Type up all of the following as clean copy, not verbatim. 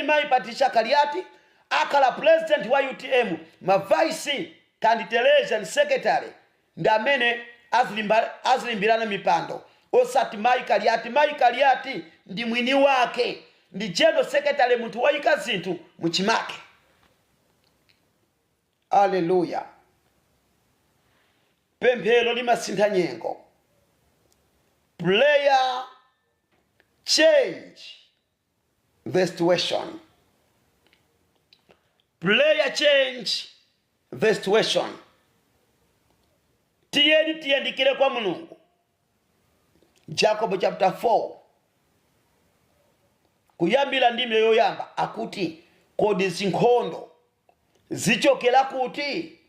Mayi Patricia Kaliati akhala president wa UTM. Ma vice kandi secretary ndi amene azilimbirana mipando, osati mayi Kaliati. Mayi Kaliati ndi mwini wake, ndi general secretary, munthu woyika zinthu muchimake. Aleluya! Pemphero limasintha nyengo. Prayer change the situation. Prayer change the situation. Tiyeni tiyandikire kwa Mulungu. Jacob chapter 4, kuyambira ndime yoyamba, akuti, "Kodi zinkhondo zichokera kuti?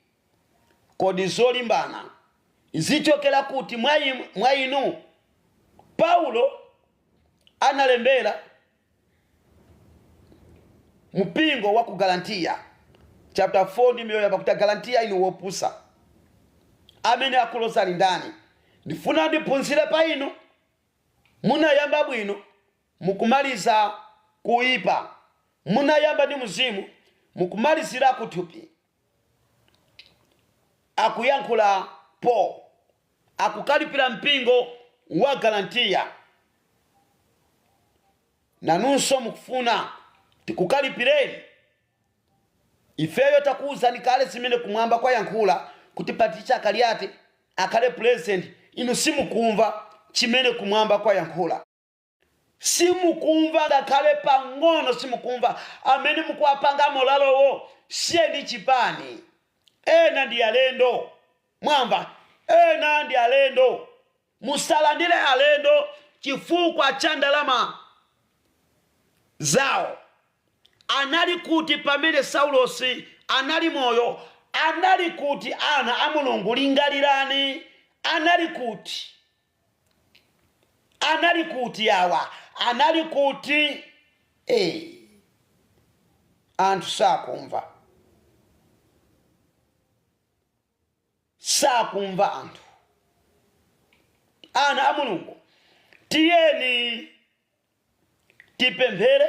Kodi zolimbana zichokera kuti mwa inu?" Paulo analembera mpingo wa ku Galantiya, chapter 4, ndime yoyamba, kuti, "Galantiya inu wopusa, amene akulozani ndani? Ndifuna ndiphunzire pa inu. Munayamba bwino, mukumaliza kuipa. Munayamba ndi mzimu, mukumalizira kuthupi." Akuyankhula Paul, akukalipira mpingo wa Galantiya. Nanunso mukufuna tikukalipireni? Ifeyo takuwuzani kale zimene kumwamba kwayankhula, kuti Patricia Kaliati akhale president. Inu simukumva chimene kumwamba kwayankhula, simukumva ngakhale pang'ono, simukumva. Amene mukuwapanga molalowo, siyeni chipani. Ena ndi alendo, mwamva? Ena ndi alendo. Musalandire alendo chifukwa cha ndalama zawo. Anali kuti pamene Saulosi anali moyo? Anali kuti? Ana a Mulungu, lingalirani. Anali kuti? Anali kuti awa? Anali kuti? Anthu sakumva, sakumva anthu. Ana a Mulungu, tiyeni tipemphere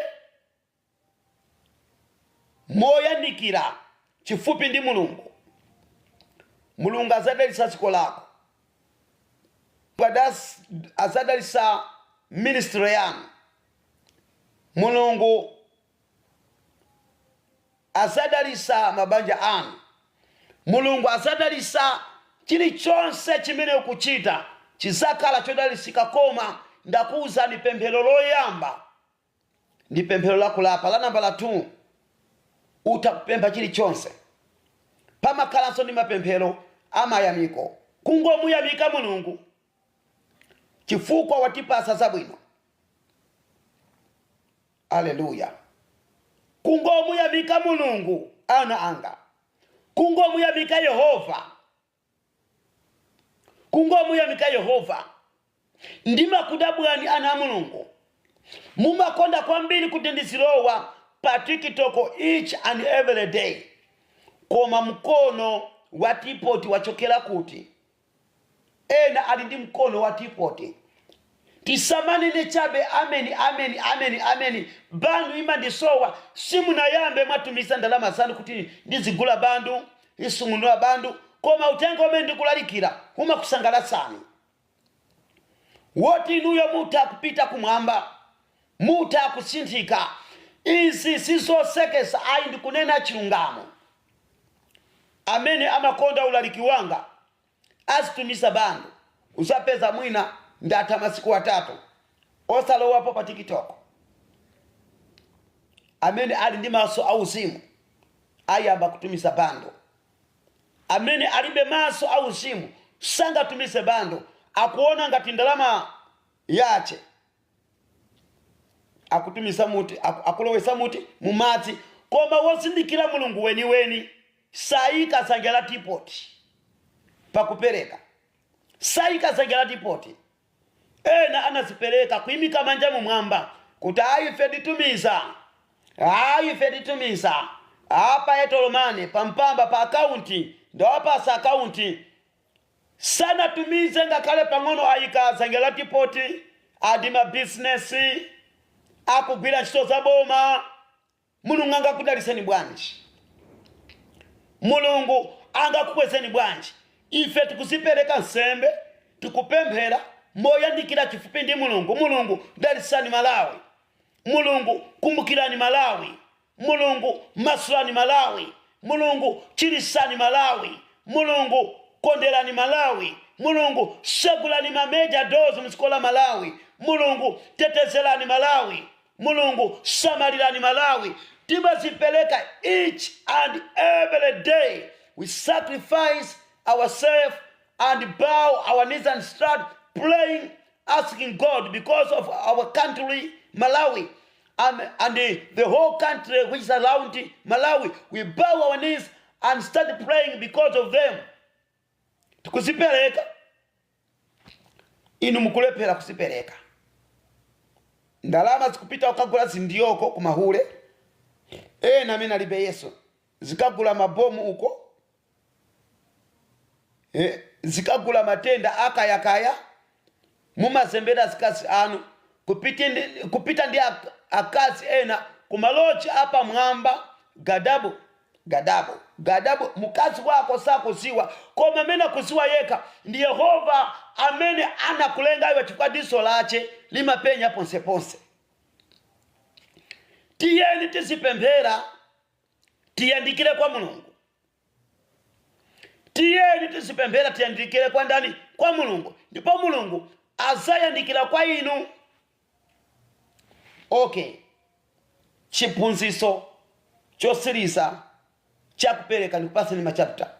moyandikira chifupi ndi Mulungu. Mulungu azadalitsa dziko lako, azadalitsa ministry yanu. Mulungu azadalitsa mabanja anu. Mulungu azadalitsa chilichonse chimene ukuchita, chizakhala chodalitsika. Koma ndakuwuzani, pemphero loyamba ndi pemphero lakulapa. La nambala 2, utha kupempha chilichonse. Pamakhalanso ndi mapemphero amayamiko, kungomuyamika Mulungu chifukwa watipasa zabwino. Aleluya! Kungomuyamika Mulungu, ana anga, kungomuyamika Yehova, kungomuyamika Yehova. Ndimakudabwani, ana a Mulungu, mumakonda kwambiri kuti ndizilowa pa TikTok each and every day, koma mkono wa teapot wachokera kuti? Ena ali ndi mkono wa teapot. Tisamanene chabe ameni, ameni, ameni, ameni, bundle imandisowa. Simunayambe mwatumiza ndalama zanu kuti ndizigula bundle, isungunula bundle, koma uthenga umene ndikulalikira umakusangalatsani, woti inuyo mutha kupita kumwamba, mutha kusinthika. Izi sizosekesa ayi, ndikunena chilungamo. Amene amakonda ulaliki wanga azitumiza bundle. Uzapeza mwina ndatha masiku 3 osalowapo pa TikTok. Amene ali ndi maso auzimu ayamba kutumiza bundle. Amene alibe maso auzimu sangatumize bundle, akuona ngati ndalama yache akutumiza muti, akulowesa muti mumadzi. Koma wozindikira Mulungu weniweni sayika dzanja la teapot pakupereka, sayika dzanja la teapot. Ena anazipereka kuyimika manja mumwamba kuti, "Ayi, ife titumiza, ayi, ife titumiza apa Airtel Money, pampamba pa akaunti, ndawapasa akaunti." Sanatumize ngakhale pang'ono. Ayika dzanja la teapot. Adi mabizinesi, akugwira ntchito za boma. Mulungu angakudaliseni bwanji? Mulungu angakukwezeni bwanji? Ife tikuzipereka nsembe, tikupemphera moyandikira chifupi ndi Mulungu. Mulungu, dalisani Malawi. Mulungu, kumbukirani Malawi. Mulungu, masulani Malawi. Mulungu, chirisani Malawi. Mulungu, konderani Malawi. Mulungu, segulani ma major doors mdziko la Malawi. Mulungu, tetezerani Malawi. Mulungu, samalirani Malawi. Timazipereka each and every day. We sacrifice ourselves and bow our knees and start praying, asking God because of our country, Malawi, and the whole country which is around Malawi. We bow our knees and start praying because of them. Tikuzipereka. Inu mukulephera kuzipereka. Ndalama zikupita kukagula zindiyoko kumahule, ena amene alibe Yesu, zikagula mabomu uko, zikagula matenda akayakaya. Mumazembera azikazi anu kupita ndi akazi ena kumaloji apamwamba. Gadabu, gadabu, gadabu. Mkazi wako sakuziwa, koma amene akuziwa yekha ndi Yehova amene anakulenga iwe, chifukwa diso lache limapenya ponseponse. Tiyeni tizipemphera, tiyandikire kwa Mulungu. Tiyeni tizipemphera, tiyandikire kwa ndani? Kwa Mulungu, ndipo Mulungu azayandikira kwa inu. Okay, chiphunzitso chosiriza chakupereka, ndikupaseni ma chapter.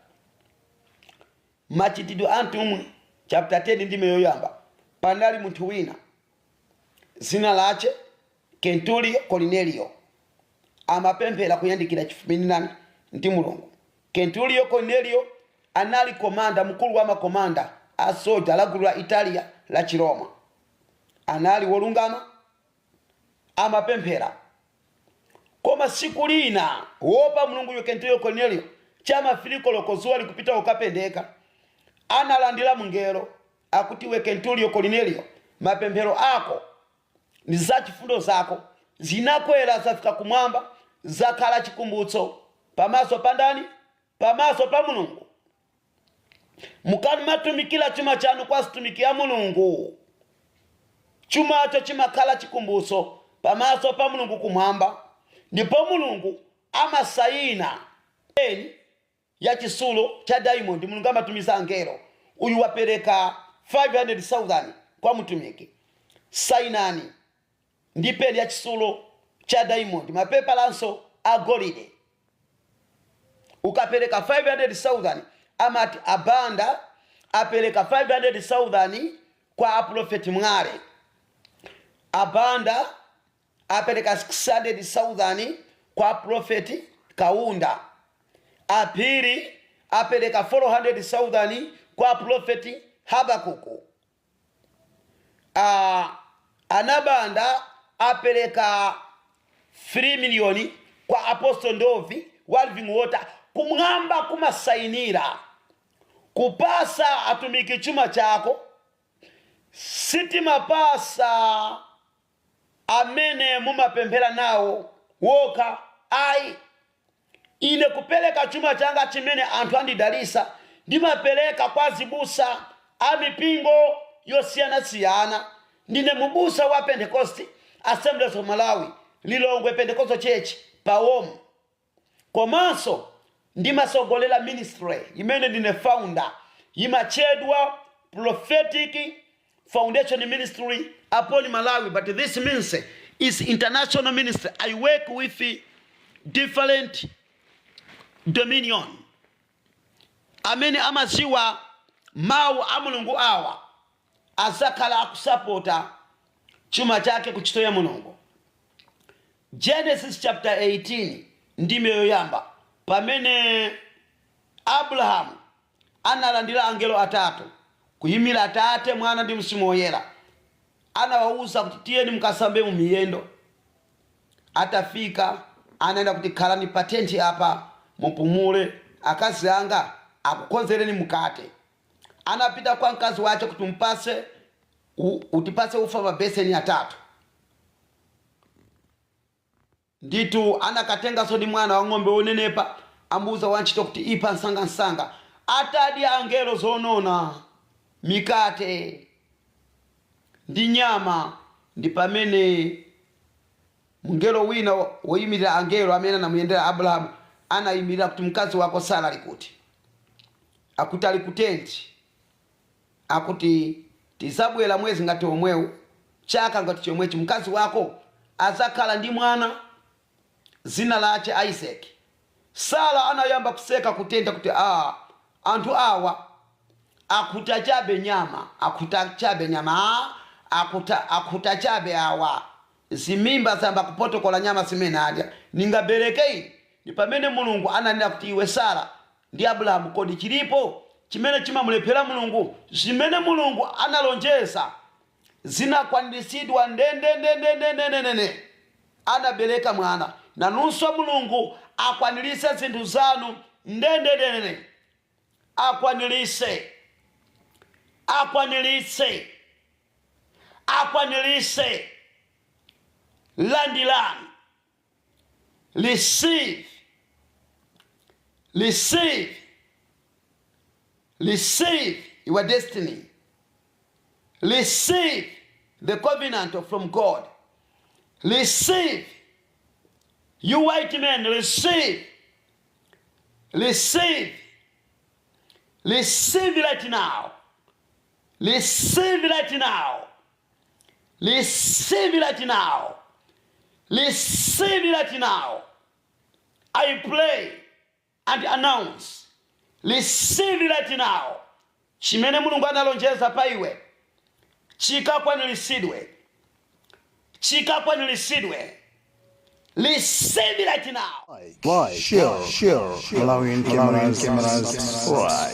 Machitidwe a Mtumwi chapter 10 ndime yoyamba. Panali munthu wina zina lache Kentulio Cornelio, amapemphera kuyandikira chifupi ndi nani? Ndi Mulungu. Kentulio Cornelio anali commander, mkulu wa ma commander a soja la gulu la Italia la Chiroma. Anali wolungama, amapemphera. Koma siku lina wopa Mulunguyo Kentulio Cornelio, chama 3 koloko, zuwa likupita kukapendeka, analandira mngelo akuti, "We Kentulio Cornelio, mapemphero ako ndi zachifundo zako zinakwera, zafika kumwamba, zakhala chikumbutso pamaso pa ndani? Pamaso pa Mulungu." Mukamatumikira chuma chanu kwa situmiki ya Mulungu, chumacho chimakhala chikumbutso pamaso pa Mulungu kumwamba, ndipo Mulungu amasayina peni ya chisulo cha diamond. Mulungu amatumiza angelo: "Uyu wapereka 500,000 kwa mtumiki, sayinani ndi peni ya chisulo cha diamond, mapepalanso a golide." Ukapereka 500,000, amati abanda apereka 500,000 kwa aprofeti Mwale, abanda apereka 600,000 kwa profeti Kaunda, aphiri apereka 400,000 kwa profeti Habakuku, anabanda apereka 3 miliyoni kwa Apostle Ndovi wa Living Water. Kumwamba kumasayinira. Kupasa atumiki chuma chako, sitimapasa amene mumapemphera nawo wokha ayi. Ine kupereka chuma changa chimene anthu andidalisa, ndimapereka kwa zibusa a mipingo yosiyanasiyana. Ndine mubusa wa Pentecost Assemblies of Malawi, Lilongwe Pentecostal Church, PAOM, komanso ndimasogolera ministry imene ndine founder, imatchedwa Prophetic Foundation Ministry upon Malawi, but this means is international ministry. I work with different dominion. Amene amaziwa mawu a Mulungu awa azakhala akusapota chuma chake kuntchito ya Mulungu. Genesis chapter 18 ndime yoyamba, pamene Abrahamu analandira angelo atatu kuyimira Atate, Mwana ndi Mzimu Woyera, anawawuza kuti, "Tiyeni mukasambe mu miyendo." Atafika anaenda kuti, "Khalani pa tenti apa, mupumule, akazi anga akukonzereni mkate." Anapita kwa mkazi wace kuti, "Mpase utipase ufa mabeseni atatu." Ndithu anakatenganso ndi mwana wa ng'ombe wonenepa, amuuza wantchito kuti ipha msangamsanga. Atadya angelo zonona, mikate ndi nyama, ndi pamene mngelo wina woyimirira angelo amene anamuyendera Abrahamu anayimirira kuti, "Mkazi wako Sara ali kuti?" Akuti ali kutenti. Akuti tizabwera mwezi ngati omwewu, chaka ngati chomwechi, mkazi wako azakhala ndi mwana, zina lache Isaac. Sara anayamba kuseka kutenta kuti, "A, anthu awa akhuta chabe nyama, akhuta chabe nyama, ah, akhuta, akhuta chabe awa, zimimba zamba kupotokola nyama zimene adya, ningabereke ine?" Ndi pamene Mulungu ananena kuti, "Iwe Sara ndi Abrahamu, kodi chilipo chimene chimamulephera Mulungu?" Zimene Mulungu analonjeza zinakwaniritsidwa ndendendendendendendende, anabereka mwana. Nanunso Mulungu akwaniritse zinthu zanu ndendendendende, akwaniritse, akwaniritse, akwaniritse. Landilani, receive, receive, receive your destiny, receive the covenant from God, receive. You white men, receive, receive, receive right now, receive right now, receive right now, receive right now. I pray and announce, receive right now. Chimene Mulungu analonjeza pa iwe chikakwaniritsidwe, chikakwaniritsidwe. Receive right now. Like, share, share, Malawian Cameras, subscribe.